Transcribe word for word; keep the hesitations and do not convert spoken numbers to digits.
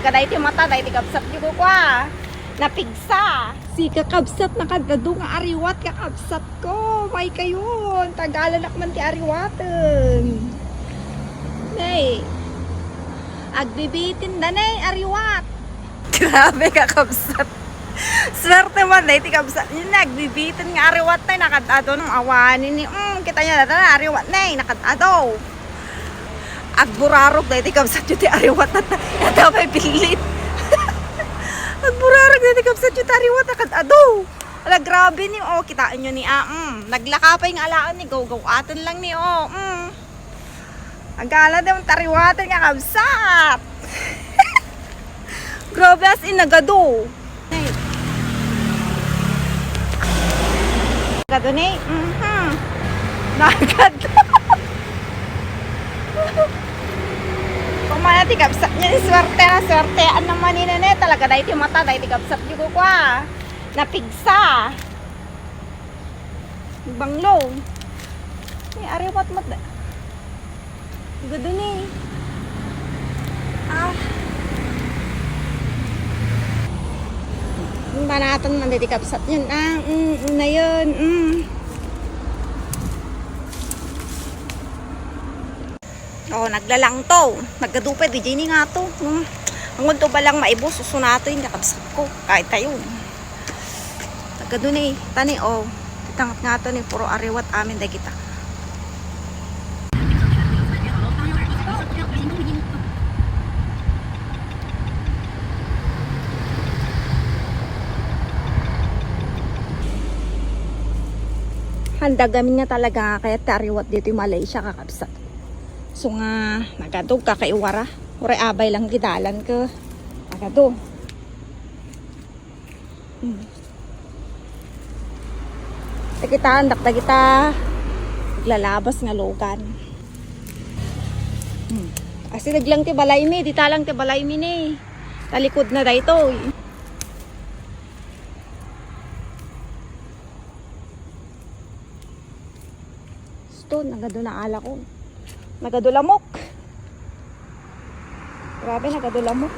Kadaytoy mata, daytoy kabsat, di ko kwa. Napigsa. Si kakabsat, nakadado nga ariwat, kakabsat ko. May kayon. Tagalanak man ti ariwaten. Nay. Agbibitin da, nay, ariwat. Grabe, kakabsat. Swerte man, daytoy kabsat. Yun, nagbibitin nga ariwat, nay, nakadado. Nung awani ni, mm, kita niya, data na, ariwat, nay, nakadado. Agburarog daytoy kabsatyo ti ariwat, ata, ata pay pillit. Agburarog daytoy kabsatyo ti ariwat, nakadado. Ala, grabe ni, oh, kitaan nyo ni, ah, mm. Naglaka pay nga alaan ni, gawgawaten lang ni, oh, mm. Agala dem tariwaten nga kabsat. Grabe, as in, nagado. Nagado ni. Mhm. Nagado. Pamana ti kabsat niya ni, swerte na, swerte. Ano man ni, ne, talaga, daytoy mata, daytoy kabsat, di ko kwa. Napigsa. Banglo. Ay, ariwat mat. Gudo ni. Ah. Ang banatan man, daytoy kabsat yun. Ah, mm, mm, na yun. Mm. Oh, naglalang to. Nagkadupay, di jay ni nga to. Hmm. Ang to balang maibos, susunato yung kakabsat ko. Kahit tayo. Nagkadunay, tani, oh. Titangat nga to ni puro ariwat amin dagita. Handagamin nga talaga nga kayat ti ariwat ditoy Malaysia, kakabsat. So nga, nagadog ka kay wara. Uray abay lang gidalan ka. Nagado. Hmm. Takitaan, dakdagita. Lalabas nga lugan. Hmm. Asideg lang ti balay mi, dita lang ti balay mi ni. Talikod na daytoy. Sto, nagado na ala ko. Nagado lamok. Grabe, nagado lamok.